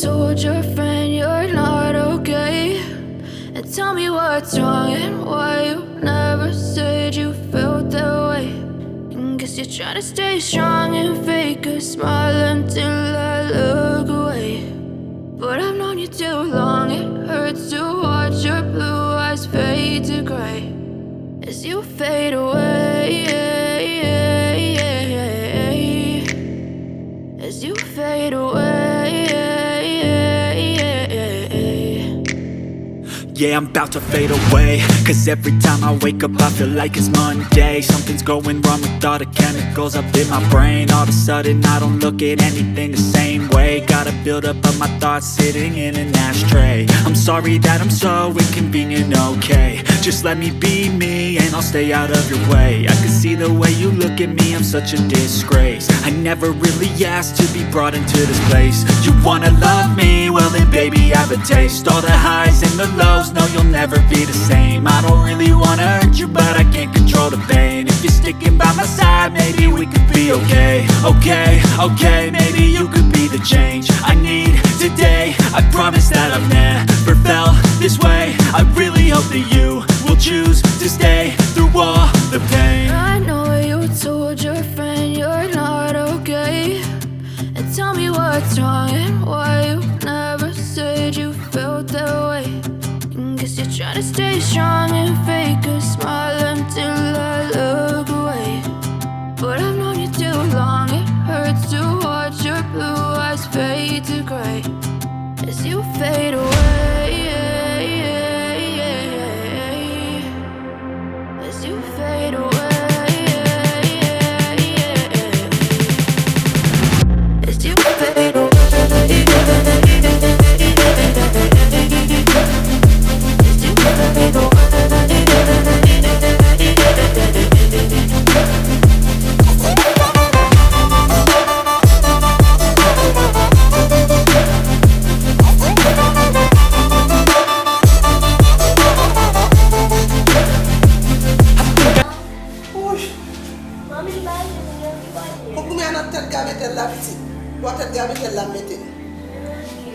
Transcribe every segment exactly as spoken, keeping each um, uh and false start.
Told your friend you're not okay. And tell me what's wrong and why you never said you felt that way. And guess you're trying to stay strong and fake a smile until I look away. But I've known you too long, it hurts to watch your blue eyes fade to gray as you fade away. As you fade away. Yeah, I'm about to fade away. Cause every time I wake up, I feel like it's Monday. Something's going wrong with all the chemicals up in my brain. All of a sudden, I don't look at anything the same way. Got a buildup of my thoughts sitting in an ashtray. I'm sorry that I'm so inconvenient, okay? Just let me be me and I'll stay out of your way. I can see the way you look at me, I'm such a disgrace. I never really asked to be brought into this place. You wanna love me? Well then, baby, I have a taste. All the highs and the lows, no, you'll never be the same. I don't really wanna hurt you, but I can't control the pain. If you're sticking by my side, maybe we could be okay. Okay, okay, maybe you could be the change I need today. I promise that I've never felt this way. I really hope that you will choose to stay through all the pain. I know you told your friend you're not okay. And tell me what's wrong and why you never said you felt that way. And guess you're trying to stay strong and fake a smile until I look away. But I've known you too long, it hurts to watch your blue eyes fade to gray as you fade away. As you fade away. As you fade away. As you fade away. Wouch! Manmi, m pa vle moun yo ki pale. Koukoumya nan tèt gavetèl la, pitit. Bò tèt gavetèl la, m mete l.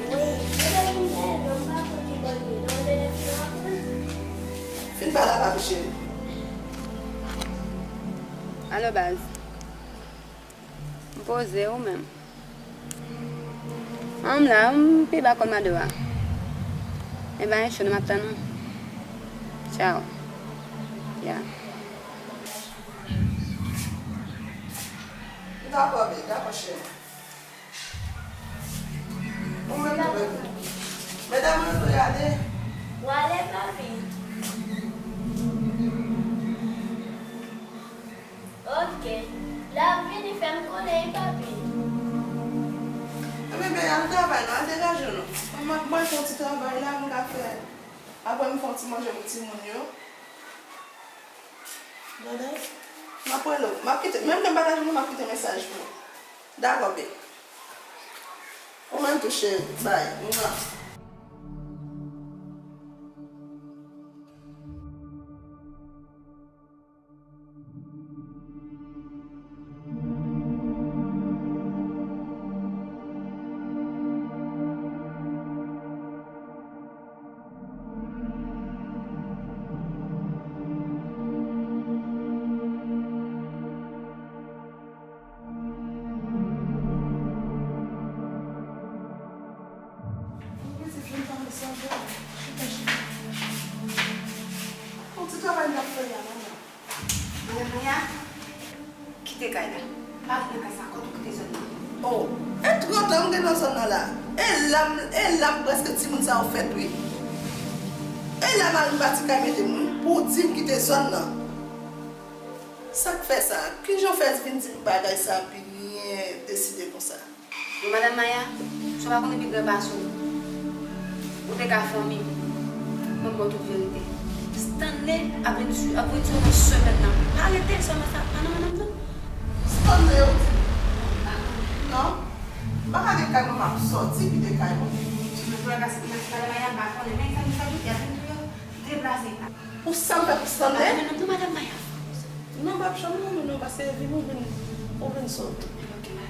Wi, se vre, m pa konn ki pale. Fin pale avè m, cheri. Alo, baz. M poze, ou menm? An, m la, m pi ba kòmando a. Ebyen, cho, m ap tann ou. Tchao. Ya. Dakò, babe, dakò, cheri. Ou menm tou, baby. Medam yo tou y ale. W ale, papi. Ok. Lè ap vini, fè m konnen, wi, papi. Ebyen, al travay non, al degaje w non. Mwen, mwen fè yon ti travay la, m ka fè. Apre, m fè yon ti manje pou timoun yo. Gade. M ap rele w. M ap kite, menm lè m pa ta jwenn ou, m ap kite mesaj pou ou. Dakò, babe. Ou menm tou, cheri. Bye. Mwa. Yon ti travay m t ap fè la, manman. Madan Maya, kite kay la. Pa ret nan kay sa ankò, tou kite zòn nan. O, e trant an m gen nan zòn nan la. E la m, e la m prèske timoun sa yo fèt, wi. E la mari m pati kay mete m, wi, pou w di m kite zòn nan. Sa k fè sa? Kijan w fè vin di m bagay sa byen deside konsa? Bon, Madan Maya, si w pa konnen pi gran pase w, ou te ka fanmi m, mwen ba w tout verite. Stanley ap vin sou, ap vin sou nan semèn nan. Pa rete sèlman sa, pa nan men m non. Stanley, ou di? Non. M pa ka gen kay mwen, m ap sòti kite kay mwen. Madan Maya pa konnen, men sa m di sa tou, y ap vin touye w, deplase. Pou sa m fè pou Stanley? Non, Madan Maya. Non, m p ap janm renmen non, paske vin ou vin, ou vin sòt. Ok, bye.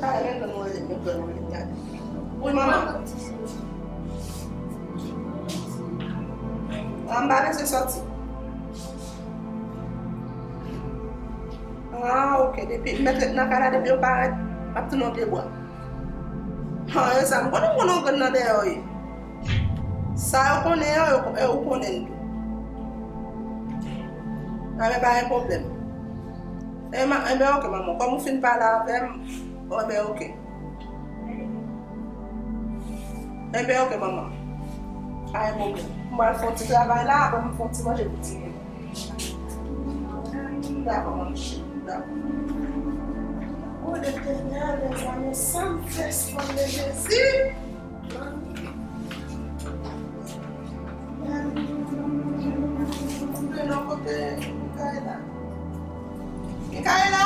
Ay, men grann mwen, men grann mwen, gade. Wi, manman. Ah, m pa bezwen sòti. Ah, ok. Depi m mèt ret nan kay la, depi yo parèt, m ap tounen yon pye bwa. Ah, e sa, m konnen m konnen yon grann nan dèyè w ye. Sa yo konnen an, yo, yo konnen l tou. Ah, men pa gen pwoblèm. Enben, enben, ok, manman. Kòm ou fin pale avè m, enben, ok. Enben, ok, manman. Pa gen pwoblèm. M pral fè yon ti travay la, apre m fè yon ti manje pou timoun. Dakò, manman. Dakò. O Letènèl, mezanmi, sa m fè, Seyè Jezi. Mwen kote Mikaela. Mikaela!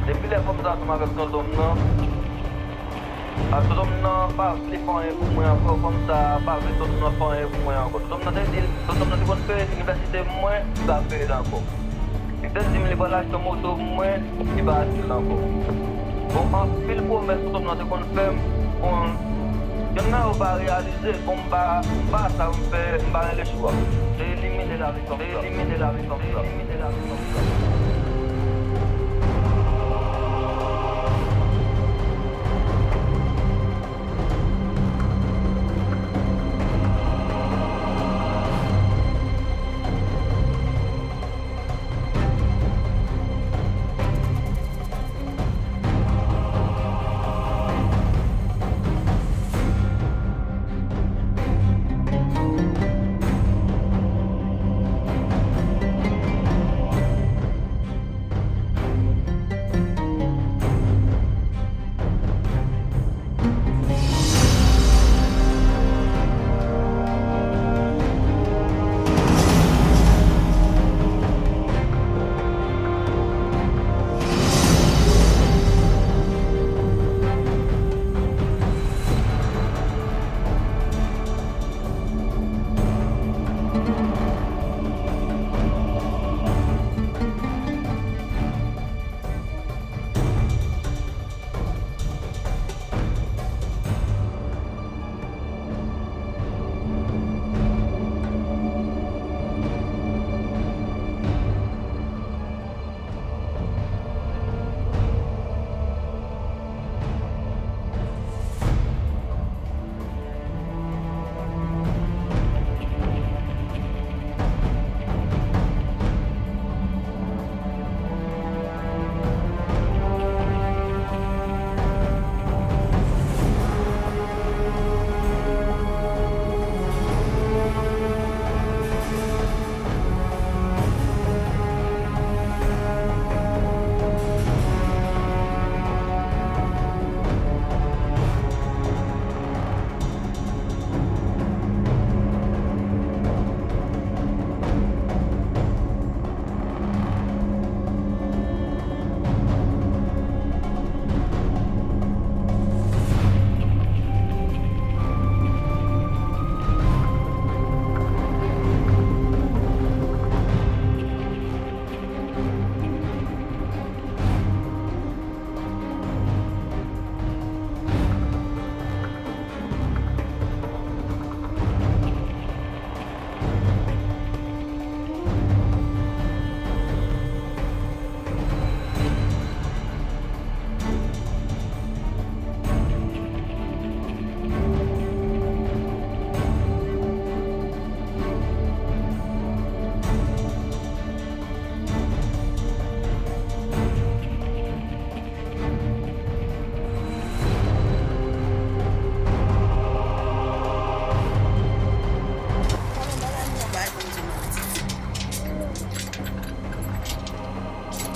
Depi lè fanm sa ansanm avèk tonton m nan, a, tonton m nan pa vle fè anyen pou mwen ankò, fanm sa pa vle tonton m nan fè anyen pou mwen ankò. Tonton m nan te di l, tonton m nan te konn peye inivèsite mwen, li pa peye l ankò. Li te di m li pral achte yon moto pou mwen, li pa achte l ankò. Bon, anpil pwomès tonton m nan te konn fè m, bon, yonn nan yo pa reyalize, bon, m pa, m pa sav m fè, m pa gen lechwa. Se elimine lavi fanm sa. Se elimine lavi fanm sa. Se elimine lavi fanm sa.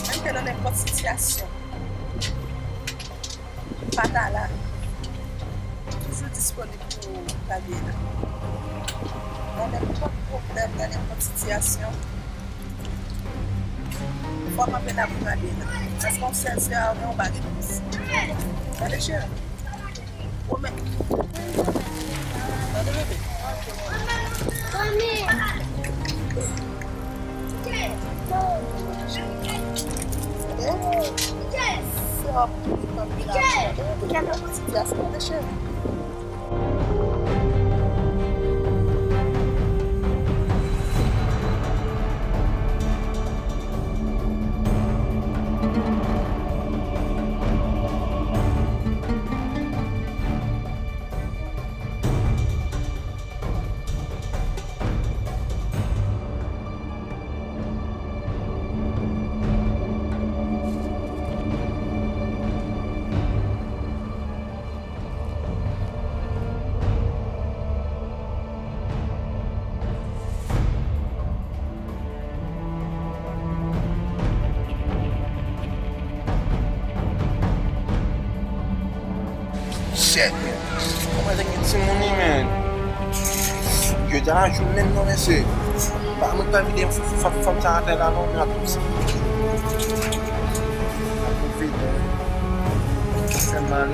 Mwen te nan nenpòt sitiyasyon, m pa ta la. M toujou disponib pou Gabriela. Nan nenpòt pwoblèm, nan nenpòt sitiyasyon, Wap ap ret ap gade la. Èske yon sèl sè a gen yon bagay plis? Gade cheri. Ou men. Gade bebe. Gade. Sè a pou li kanpe la. Gade bebe. Gade yon ti dyas. Gade cheri. Shit, man. Kòman te gen timoun li, man? Yo ta jwenn menm non, mesye. Pa mwen pa vide fanm sa atè la non, men ap tout sa. Ap vide. Fè mal.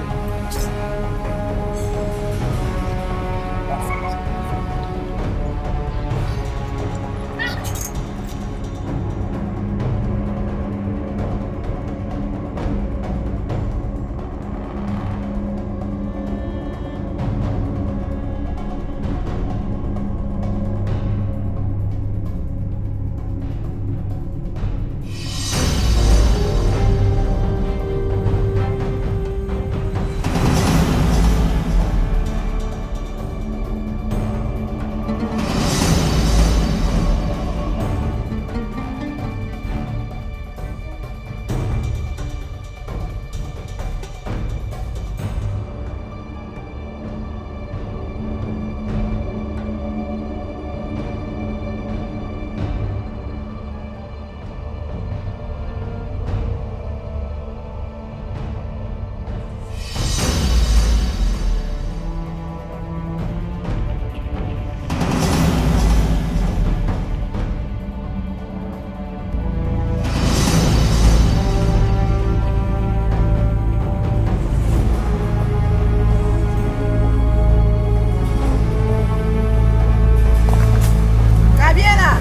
Gabriela!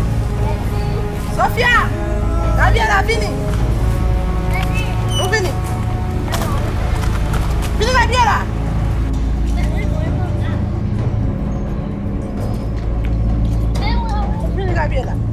Sofia! Gabriela, vini! Nou vini! Vini, Gabriela! Vini, Gabriela!